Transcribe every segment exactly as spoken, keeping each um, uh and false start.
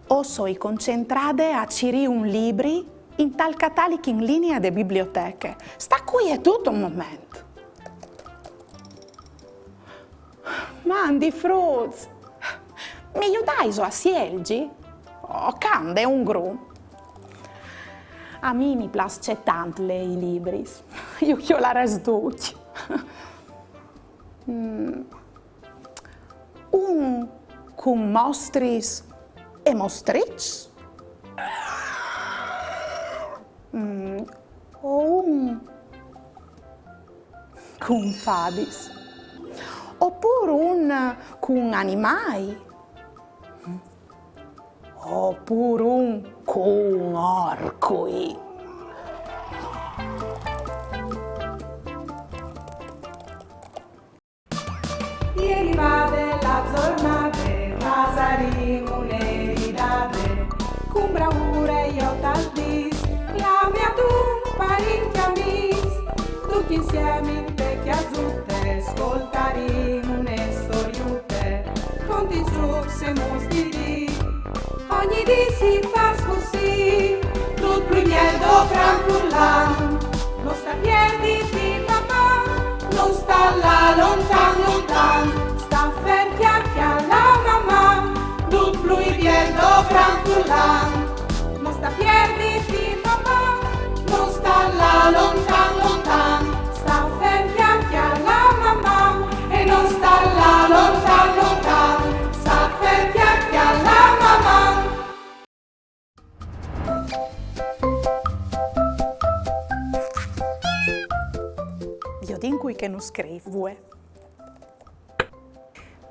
O soi concentrade a cirî un libri intal catalic in linee de biblioteche. Sta cuietut un moment. Mandi fruts! Mi judaiso a sielgi? Oh, cande un grum. A mi mi plasce tant lei libris. Ju cjolarès ducj. Mm. Un cun mostris e mostriçs? Mm, o un cun fadis? Opûr un cun animâi? Opûr un cun orcui? E rivade la zornade, fasarìn une ridade, cun braure jo tal dîs, clamìn adun parint e amîs, ducj insiemi inte cjasute, scoltarìn une storiute, contents, zucs e muts di dì. Ogni dì si fâs cussì, dut plui biel dopran furlan. No sta pierditi, Maman, no sta lâ lontan, lontan. Sta fer, cjache la Maman, dut plui biel dopran furlan. No sta pierditi, Maman, no sta lâ lontan, lontan. Sta fer, cjache la Maman, e no sta lâ lontan, lontan. Sta fer, cjache la Maman. Viodìn cui che nus scrîf vuê.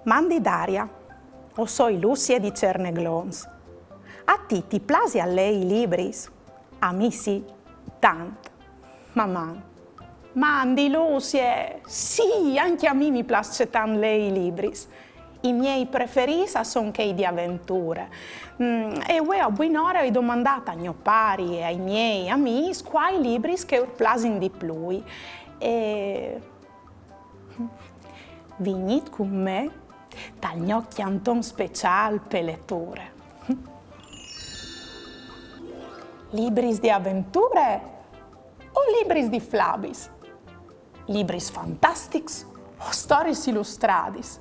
Mandi Daria, o soi Lucie di Cerneglons. A ti ti plasial lei libris? A mi sì, tant. Maman. Mandi Lucie! Sì, ancje a mi mi plasce tant lei libris. I miei preferîts a son chei di aventure. Mm, e vuê a buinore o ai domandât a gno pari e ai miei amîs cuâi libris che ur plasin di plui. E vignît cun me tal gno cjanton speciâl pe leture. Libris di aventure o libris di flabis? Libris fantastics o storiis ilustradis?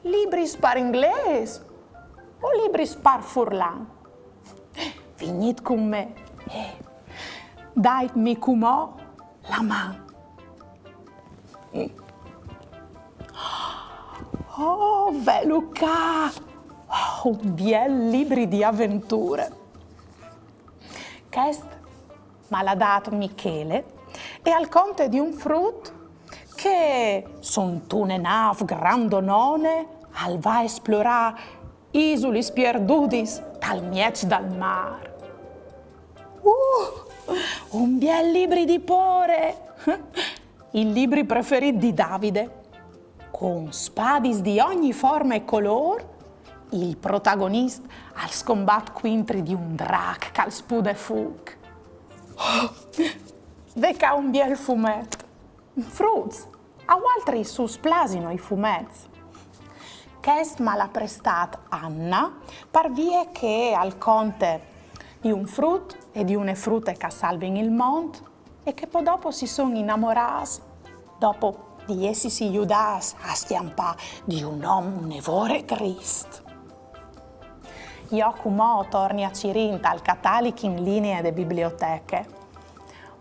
Libris par inglês o libris par furlan? Vignît cun me e daitmi cumò la man. Oh, velu ca! Oh, un biel libri di aventure. Chest mal à dât Michele e al conte di un frut che, suntune nâf grandonone, al va a esplorâ isulis pierdudis tal mieç dal mâr. Uh, un biel libri di pôre! Il libri preferît di Davide. Cun spadis di ogni forme e colôr, il protagonist al scombat cuintri di un drac che al spude fûc. Ve ca un biel fumet. Fruts, a vualtris us plasino i fumets? Chest mal à prestât Anna, par vie che al conte di un frut e di une frute che a salvin il mont e che po dopo si son inamorâts, dopo di jessisi judâts a scjampâ di un om une vore trist. Jo cumò o torni a cirî intal catalic in linee de biblioteche.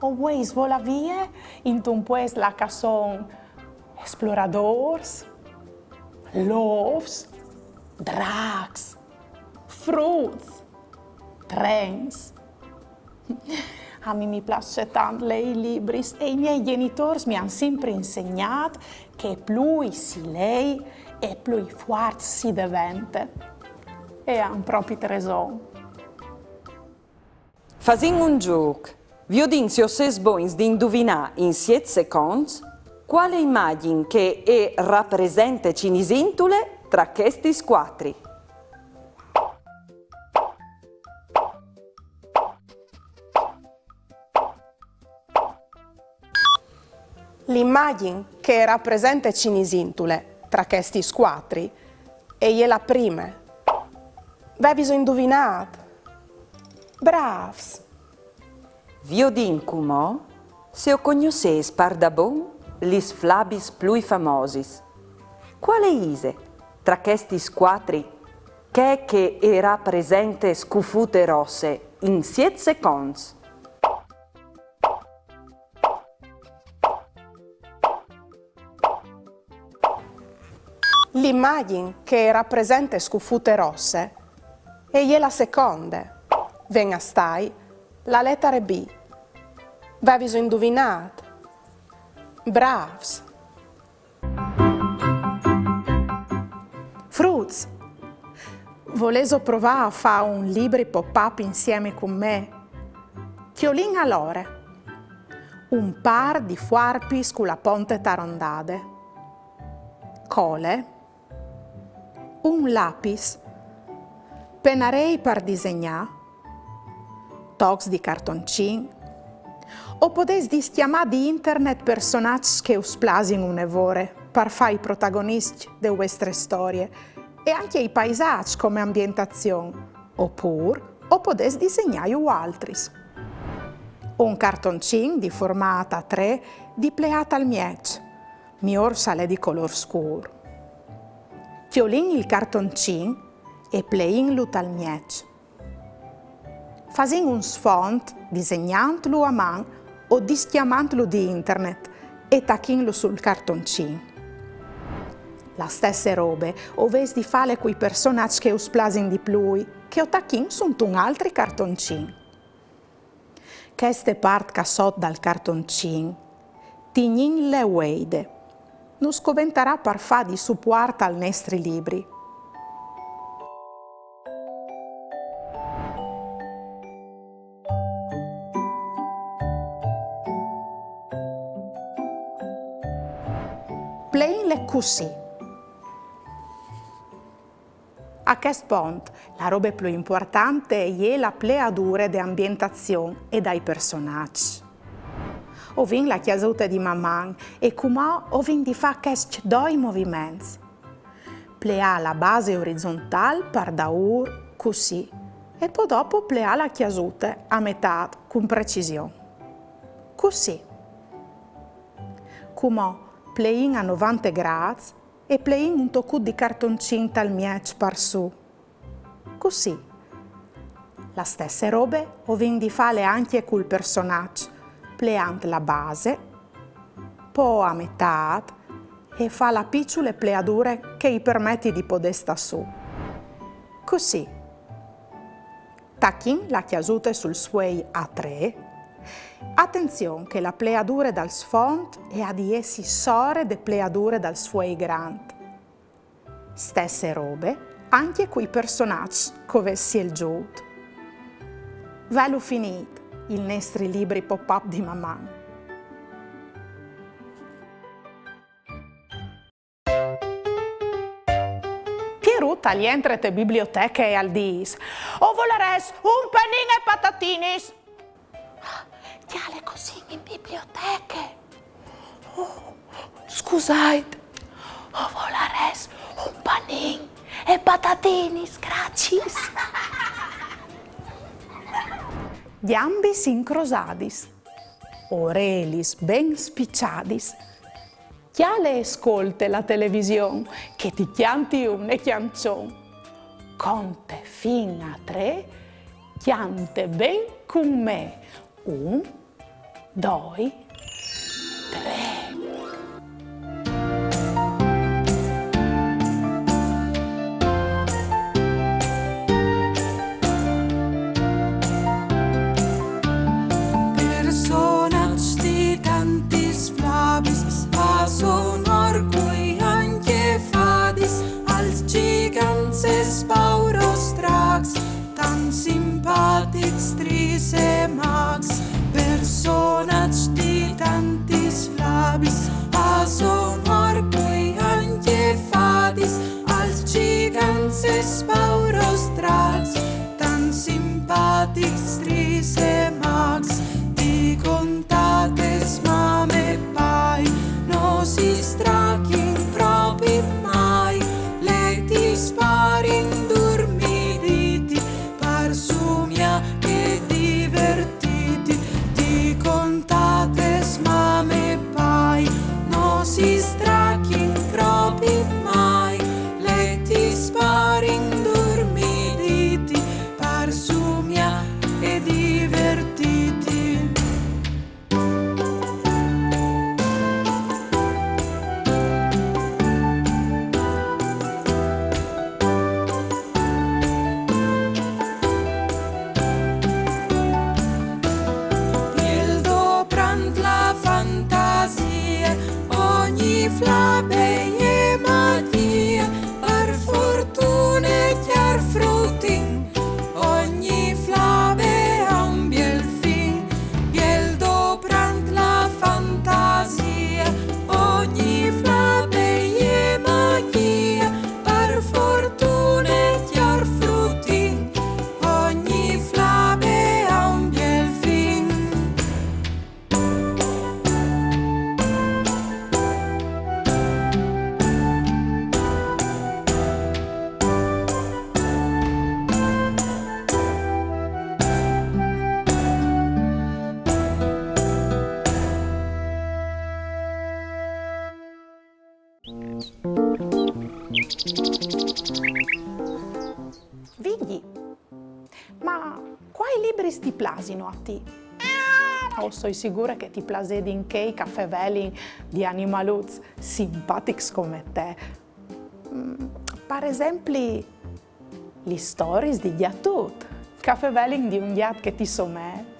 O vuei svolâ vie intun puest là che a son esploradôrs, lôfs, dracs, fruts, trens. A mi mi plasce tant lei libris e i miei gjenitôrs mi àn simpri insegnât che plui si lei e plui fuarts si devente. E a àn propit reson. Fasìn un zûc. Viodìn se o sês bogns di induvinâ in siet seconts Cuale imagjin che e rapresente Cinisintule tra chestis cuatri? L'imagjin che e rapresente Cinisintule tra chestis cuatri e je la prime. Veviso induvinât? Brâfs! Viodìn cumò se o cognossês pardabon lis flabis plui famosis. Cuale ise, tra chestis cuatri, chê che e rapresente scufute rosse in siet seconts? L'imagjin che e rapresente scufute rosse e je la seconde. Ven a stâi la letare B. Veviso induvinât? Brâfs! Fruts! Volêso provâ a fâ un libri pop-up insiemi cun me? Cjolìn alore. Un pâr di fuarpis cu la ponte tarondade. Cole. Un lapis. Penarei par disegnâ. Tocs di cartoncin. O podês discjamâ di internet personaçs che us plasin une vore par fâ i protagoniscj de vuestre storie e ancje i paisaçs come ambientazion. Opûr o podês disegnâju vualtris. Un cartoncin di formât A trê dipleât al mieç. Miôr se al è di colôr scûr. Cjolìn il cartoncin e pleìnlu tal mieç. Fasìn un sfont disegnantlu a man o discjamantlu di internet e tachìnlu sul cartoncin. La stesse robe o vês di fâle cui personaçs che us plasin di plui, che o tachìn suntun altri cartoncin. Cheste part ca sot dal cartoncin, tignìnle vueide. Nus coventarà par fâ di supuart al nestri libri. Pleìnle cussì. A chest pont, la robe plui impuartante e je la pleadure de ambientazion e dai personaçs. O vin la cjasute di Maman e cumò o vin di fâ chescj doi moviments. Pleâ la base orizontâl par daûr, cussì, e po dopo pleâ la cjasute a metât cun precision. Cussì. Cumò pleìn a novante grâts e pleìn un tocut di cartoncin tal mieç par sù. Cussì. La stesse robe o vin di fâle ancje cul personaç, pleant la base, po a metât e fâ la piçule pleadure che i permeti di podê stâ sù. Cussì. Tachìn la cjasute sul sfuei A trê. Atenzion che la pleadure dal sfont e à di jessi sore de pleadure dal sfuei grant. Stesse robe ancje cui personaçs che o vês sielzût. Velu finît il nestri libri pop-up di Maman. Pierut al jentre te biblioteche e al dîs: «O volarès un panin e patatinis!» «Cjale che o sin in biblioteche!» «Oh, scusait, o volarès un panin e patatinis, graciis!» Gjambis incrosadis, orelis ben spiçadis, cjale e scolte la television, che ti cjanti une cjançon. Conte fin a trê, cjante ben cun me. Un, doi, trê. Personaçs di tantis flabis, a son orcui ancje fadis, als gigants e spaurôs dracs, tant simpatics, tristes e macs, personaçs di Vigji, ma quai libris ti plasinu a ti? Oh, soi sigura che ti plasedin chei ch'a fevelin di animaluts simpatics come te. Mm, par esempli, lis storiis di gjatut, ch'a fevelin di un gjat che ti somee.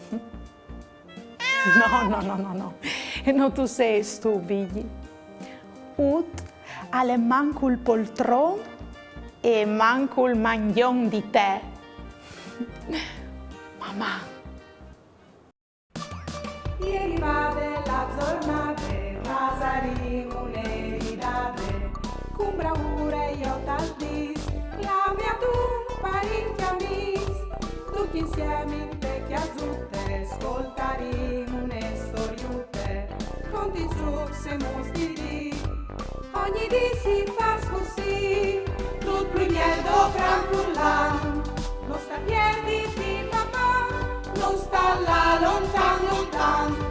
No, no, no, no, no. E no tu sês tu, Vigji. Ut al è mancul poltron e mancul mangjon di te. Mamà. Ieri vade la zornade, fasarìn une ridade, cun braure jo tal dis, clami adun parint e amis, ducj insiemi inte cjasute, scoltarìn une storiute, conti, zucs e muts di dì. Ogni dì si fâs cussì, dut plui biel dal gran furlan. No sta pierditi, papà, no sta lâ lontan, lontan.